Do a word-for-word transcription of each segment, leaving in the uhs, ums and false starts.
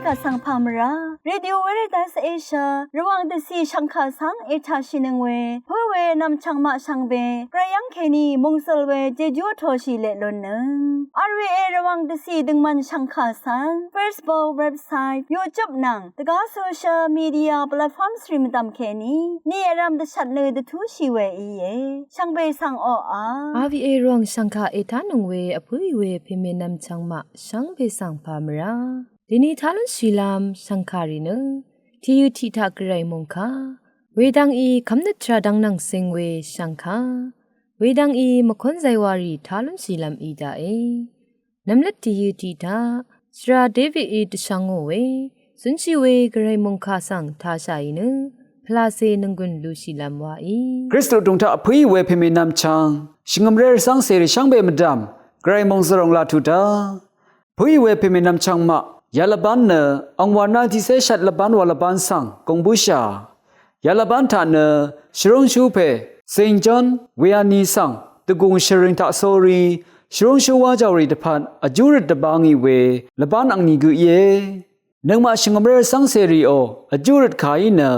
Vsvng pà mvrá Radio Veritas Asia Rvwàng dvcì shvngkà svng ètàshìnøng we pǿ we nv̀mchv̀ng maq shvngbe gvray yv́ng kèní mòngsøl we jejú vtōshì leq lunnøng. R V A Rvwàng dvcì døngmvn shvngkà svng Facebook, website, YouTube nvng dvgá social media platforms rì mvdv̀m kèní ni vrv̄m dvshvt nø dvtúshì we íe. Shvngbe svng oqà R V A Rvwàng shvngkà ètánøng we vpǿì we pèmènvm chvngmaq shvngbe svng pà mvrá dèni tá lúnshìlv́m shv̀ngkàrì nø tìyø tiq taq gvray mòngkà wedvng í kv́mnøt tvrà dvng nvng sing we shv̀ngkà wedvng í mvkónzay warì tá lúnshìlv́m í daqe. Nvmlvt tìyø tiq taq shvra Davidí dvshvngò we zúnshì we gvray mòngkà svng tāshàì nø pvlacè nònggùn lushìlv́m waí. Kristu tùng taq vpǿì we pèmènvm chvng shvngø̀mré rvcv́ngcèrì shvngbe mvdv̀m gvray mòngzv̀ròng laq tuq taq vpǿì we pèmènvm chvngmaq yalvbán nø angwàná tiqcé shvt lvbán wa lvbán svng gùng bǿshà. Yalvbán taq nø shvrúngshú pè Saint John Vianney svng dvgùng shvring taq sórí shvrúngshú wájàòrì dvpvt vjú røt dvbāngì we lvbán angni gø íe. Nøngmaq shvngø̀mré rvcv́ngcèrìò vjú røt kàí nø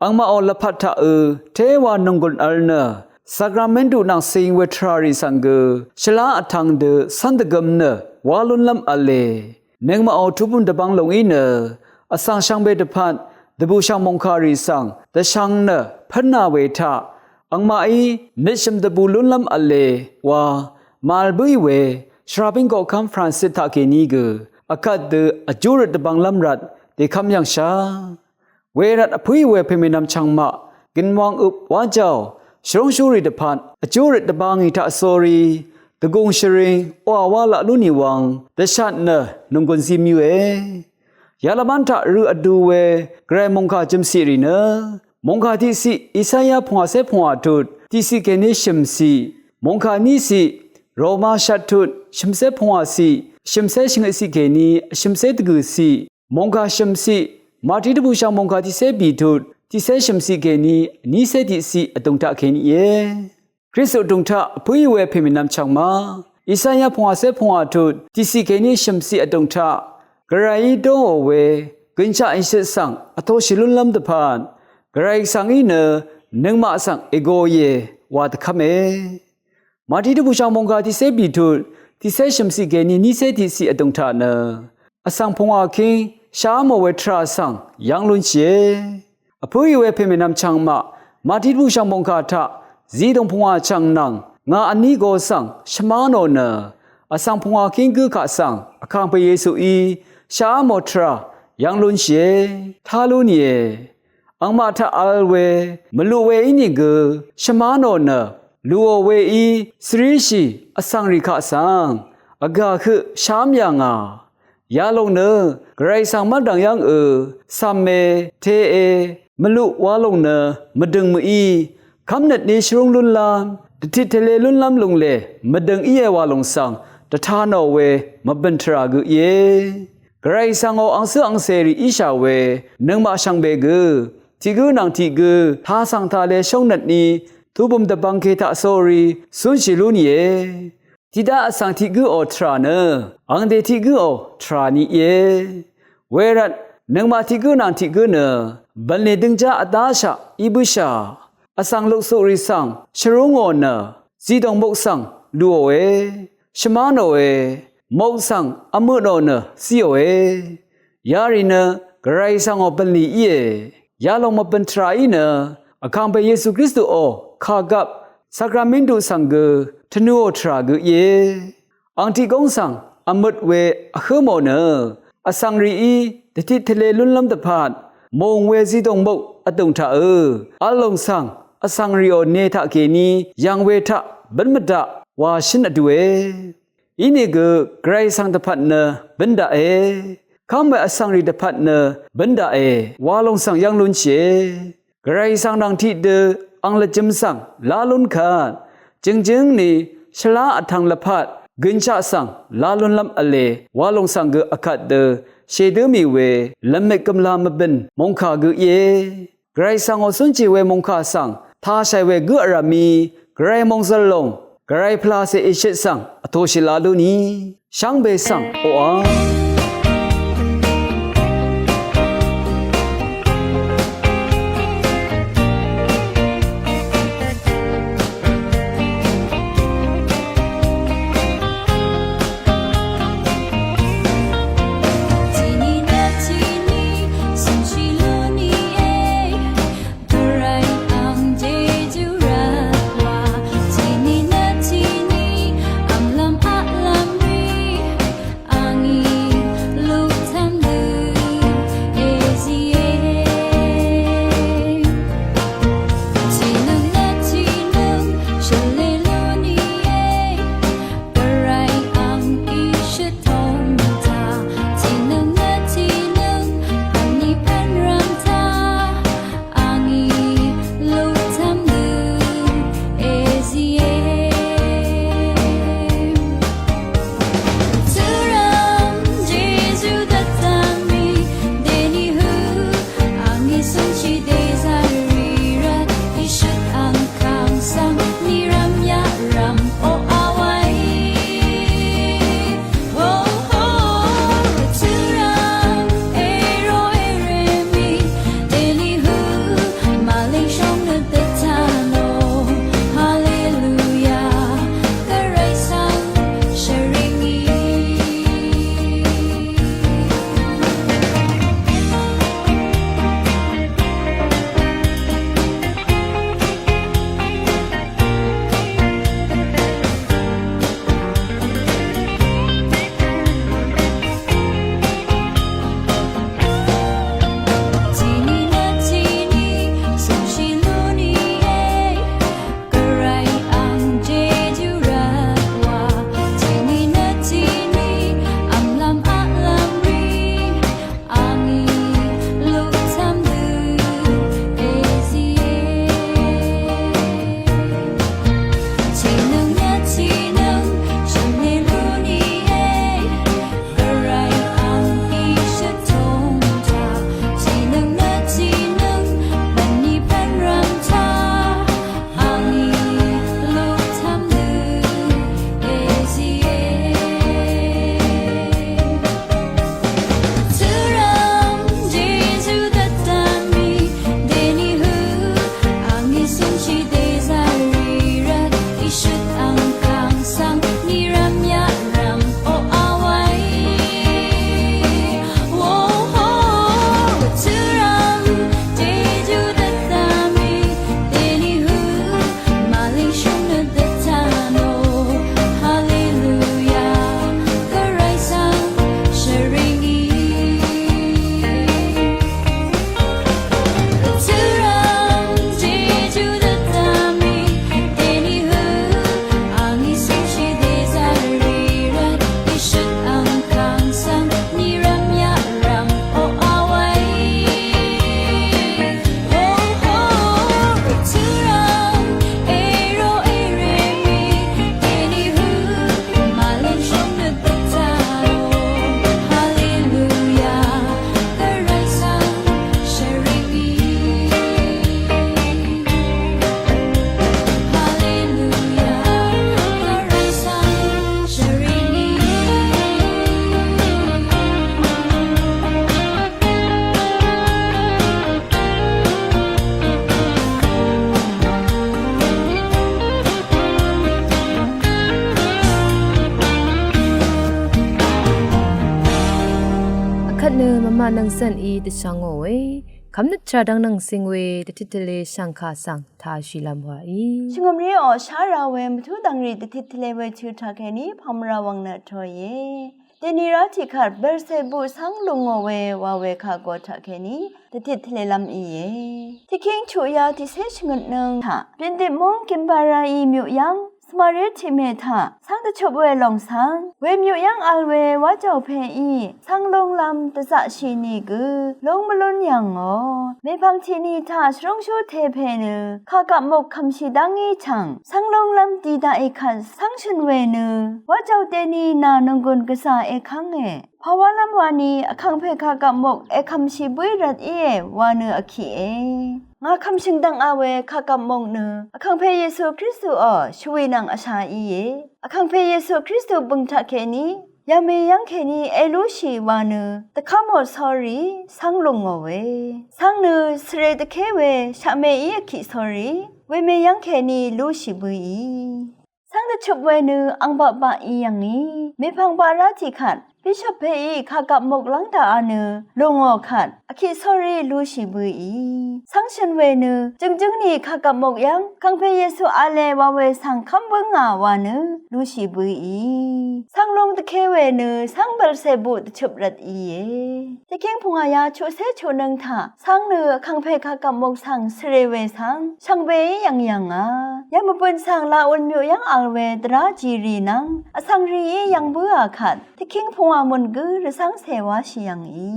angmaqò lvpat taqø téwa nònggùn vl nø sakramentu nvng cing we tvràrì svng gø shvlá vtvng dø cv́n dvgøm nø wá lúnlv́m v̄le. Nøngmaqò tubøm dvbvng lùng í nø vsvng shvngbe dvpvt dvbùshv̀ng mòngkàrì svng dvshvng nø pǿnà we taq angmaqí nøtshø̀m dvbù lúnlv́m v̄le wa màvl bǿì we shvrabíng koqkv́m Francis taqkèní gø akvt dø vjú røt dvbvnglv́m rvt dèkv́m yv̀ngshà. Wervt vpǿì we pèmènvm chvngmaq gønwang øp wájàò shvrúngshúrì dvpvt vjú røt dvbāngì taq sórí dvgùng shvring oqà wá laq lú nì wvng dvshat nø nònggùn zí mvyǿe. Yalvbán taq rø vdu we gvray mòngkà jø̀mciq rì nø mòngkà tiqciq Isaya pungwàcé pungwà tut tiqciq kèní shø̀mciq, mòngkà níciq Roma shvt tut shø̀mcé pungwàciq shø̀mcé shvngøtciq kèní shø̀mcé dvgø̀ciq, mòngkà shø̀mciq Màtí dvbùshv̀ng mòngkà tiqcé bì tut tiqcé shø̀mciq kèní nícé tiqciq vdùng taq kèní íe. Kristu vdùng taq vpǿì we pèmènvm chvngmaq Isaya pungwàcé pungwà tut tiqciq kèní shø̀mciq vdùng taq gvrayí dóngò we gønshaq ìshøt svng vtoshì lúnlv́m dvpvt gvray svng í nø nøngmaq svng ègoìe wa dvkv́me. Màtí dvbùshv̀ng mòngkà tiqcé bì tut tiqcé shø̀mciq kèní nícé tiqciq vdùng taq nø vsvng pungwà kíng shàámò we tvrà svng yv́ng lúnshìe. Vpǿì we pèmènvm chvngmaq Màtí dvbùshv̀ng mòngkà taq zidòng pungwà chv̀ng nvng ngà vní go svng shvmá nò nø vsvng pungwà kíng gǿ kaq svng vkàngpè Yesuí shàámò tvrà yv́ng lúnshìe, tá lú nìe. Angmaq taq vl we mvluq we ínìgø shvmá nò nø lùò weí svríshì vsvngrì kaq svng vgà høq shám yà ngà. Yalòng nø gvray svng mv́rdv̀ng yv́ngø cv̀me, teqe, mvluq wa lòng nø mvdø̀ng mø̀í kv́mnøtní shvrúng lúnlv́m dvtit tvle lúnlv́m lùnglè mvdø̀ng íe wa lòng svng dvta nò we mvbø̀n tvrà gø íe. Gvray svngò angcǿ angcèrì íshà we nøngmaq shvngbe gø tiq gǿ nvng tiq gǿ tā svng tā le shóngnøtní tubøm dvbvngke taq sórí cúnshì lú nìe. Tiqdaq vsvng tiq gǿò tvrà nø angdè tiq gǿò tvrà ni íe. Wervt nøngmaq tiq gǿ nvng tiq gǿ nø bv̀nlì døngjá vdáshaq í bǿshà. Vsvng luksukrì svng shvrúngò nø zidòng mok svng lùòe, shvmá nòe, mok svng vmø nò nø zíòe. Yarì nø gvray svngò bv̀nlì íe. Yalòng mvbø̀n tvrà í nø vkàngpè Yesu Kristuò kàgvp sakramentu svng gø tvnuò tvrà gø íe. Ang tiq góng svng vmøt we vhǿ mò nø vsvng rìí dvtit tvle lúnlv́m dvpvt mùng we zidòng mok vdùng taqø vl lòng svng vsvng rìò ne taqkèní yv̀ng we taq bǿn mvdaq wa shǿn vdue. Inìgø gvray svng dvpvt nø bǿn daqe. Kv́m we vsvng rì dvpvt nø bǿn daqe wa lòng svng yv́ng lúnshìe. Gvray svng nvng tiqdø ang lvjø̄m svng lá lún kvt jø̀ngjǿng ni shvlá vtvng lvpat gønshaq svng lá lúnlv́m v̄le wa lòng svng gø vkvt dø shèdǿ mì we lvmøt gø̀mlā mvbø̀n mòngkà gø íe. Gvray svng ò cúnshì we mòngkà svng tāshàì we gǿ vrv̀m mì gvray mòngzv̀l lòng gvray pvlacè èshøt svng vtōshì la lú ni shvngbe svng oqà. Mvmaq nvng cv̀n í dvshvngò we kvmnøt tvrà dvng nvng cing we dvtit tvle shv̀ngkà svng tāshìlv́m wàí. Shvngø̀mré ò shára we mvtú dvngrì dvtit tvle we tø̄ taq kèní pàmvrà wvng nø tòìe. Dèni rá tiqkvt Belsebu svng lùngò we wa we kà go taq kèní dvtit tvlelv́m íe. Tiqkíng chuqya tiqcé shvngøtnøng taq Bindip múng Gimbará í myuq yv́ng Svmaré tiqmè taq svng dvchup we lòng svng wemyuq yv́ng vl we wá jàò pè í svng lúnglv́m dvzaqshì nìgø lúng mvlún yv̀ngò. Mèpvng tiqni taq shvrúngshú te pè nø kàgvp muk kv̀mshì dv́ngí chv̀ng svng lúnglv́m di daqì kvt svng shø̀n we nø wá jàò dèni nà nònggùn gvzà èkv́nge. Pàwálv́m wani vkàngpè kàgvp muk èkv̀mshì bǿí rvt íe wa nø vkiqe. Ngà kv̀mshø̀ng dvng a we kàgvp muk nø vkàngpè Yesu Kristu ò shvwì nvng vsha íe. Vkàngpè Yesu Kristu bø̀ng taq kèní yv̀mì yv́ng kèní èlúshì wa nø dvkv́mò sórí svng lùngòe. Svng nø svre dvké we shaqmè í vkiq sórí wemè yv́ng kèní lúshì bǿì. Svng dvchup we nø ang baq baq í yv̀ngì. Mèpvng baq rá tiqkvt bishop pè í kàgvp muk lv́ng daqà nø lùngò kvt vkiq sórí lúshì bǿì. Svng shø̀n we nø jø̀ngjǿng ni kàgvp muk yv́ng vkàngpè Yesu v̄le wa we svng kv́m bǿngà wa nø lúshì bǿì. Svng lúng dvké we nø svng Belsebu dvchup rvt íe. Tiqkíng pungàya chuqcé chuqnøng taq svng nø vkàngpè kàgvp muk svng svre we svng shvngbeí yv̀ng yv̀ngà. Yamvbø̀n svng Laun myuq yv́ng vl we dvrá jìrì nvng vsvng rìí yv̀ng bǿà kvt tiqkíng pungwà mùn gǿ rvcv́ngcè wáshì yv̀ngì.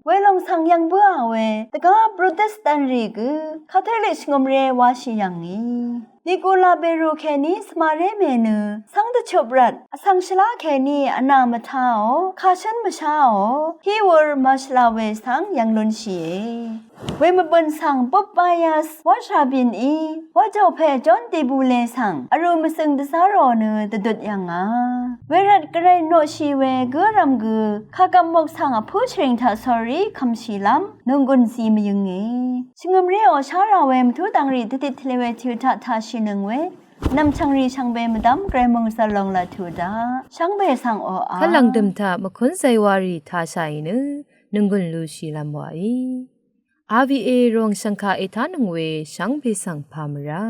Welòng svng yv̀ng bǿà we dvgá Protestant rì gǿ Katolik shvngø̀mré wáshì yv̀ngì. Nikola Beru kèní svmaré mè nø svng dvchup rvt vsvng shvlá kèní vnà mvtāò, kàshǿn mvsháò, hí wur màshvlà we svng yv̀ng lúnshìe. Wemvbø̀n svng Pope Pius wáshà bìnì wá jàò pè John de Bule svng vrū mvsøng dvzá rò nø dvdut yv̀ngà. Wervt gvray noqshì we gǿrvm gø kàgvp muk svng vpǿ shvring taq sórí kv̀mshìlv́m nònggùn zi mvyǿnge. Shvngø̀mré ò shára we mvtú dvngrì dvtit tvle we tø̄ taq tāshìnøng we nv̀mchv̀ngrì shvngbe mvdv́m gvray mòngzv̀l lòng laq tuq daq shvngbe svng oqà. Kvlv̀ng dø̀m taq mvkún zaywa rì tāshàì nø nònggùn lúshìlv́m wàí. R V A ròng shv̀ngkà ètánøng we shvngbe svng pàmvrá.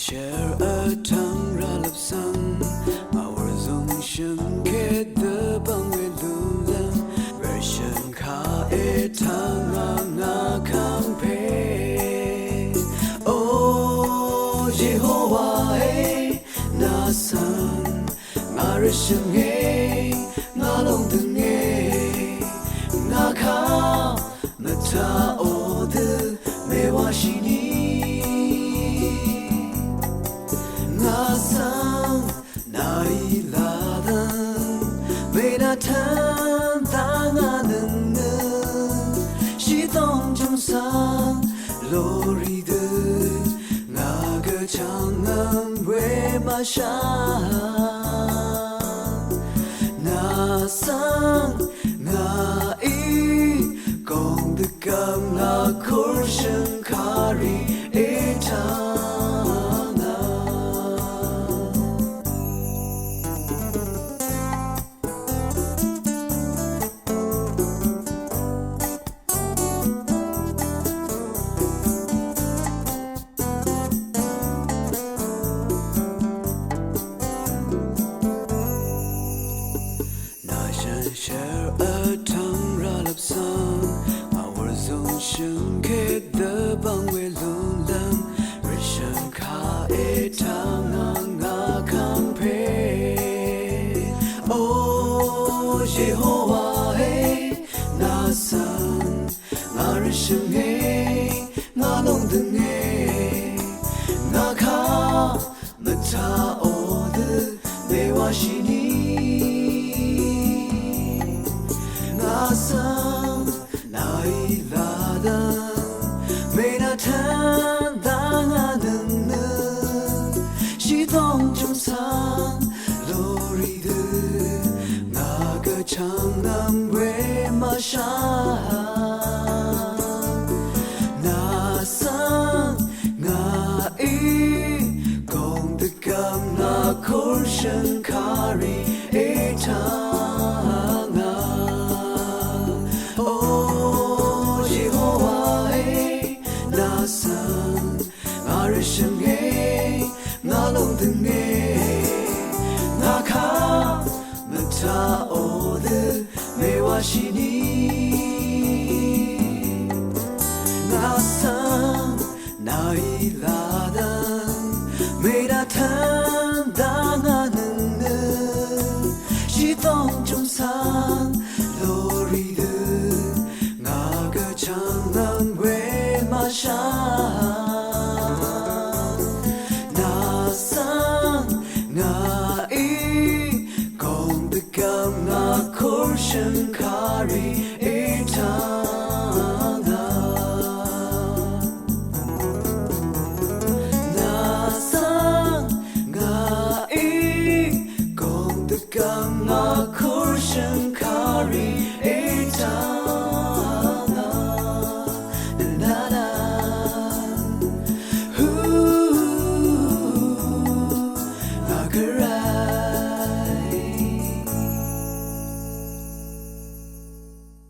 Share vtvng rvlvp svng, màwvr zøng shø̀ngke dvbvng we lúlv́m, rvshø̀ng kaq ètvng a ngà kv́m pè. O Yehowa e, nà svng ngà rvshø̀nge, ngà lóngdø̀nge, ngà kaq mvtaqò dø mèwáshì ni. Ngà svng nàí lvdv̀ng, mènàtv́n dv́ngà nøng nø, shìdóng jùm svng lórí dø, ngà gø chv̀ngvm we màshà. Nà svng ngàí gòng dvgvm ngà kùrshø̀ng kàrì ètv́ng a. Nà shànshér vtvng rvlvp svng, màwvr zøng shø̀ngke dvbvng we lúnlv́m, rvshø̀ng kaq ètvng a ngà kv́m pè. O Yehowa e, nà svng ngà rvshø̀nge, ngà lóngdø̀nge, ngà kaq mvtaqò dø mèwáshì ni. Ngà svng nàí lvdv̀ng, mènàtv́n dv́ngà nøng nø, shìdóng jùm svng lórí dø, ngà gø chv̀ngvm we màshà. Nà svng ngàí gòng dvgvm ngà kùrshø̀ng kàrì ètv́ng a. O Yehowa e, nà svng ngà rvshø̀nge, ngà lóngdø̀nge, ngà kaq mvtaqò dø mèwáshì ni. Ngà svng nàí lvdv̀ng, mènàtv́n dv́ngà nøng nø, shìdóng jùm svng lórí dø, ngà gø chv̀ngvm we màshà. Nà svng ngàí gòng dvgvm ngà kùrshø̀ng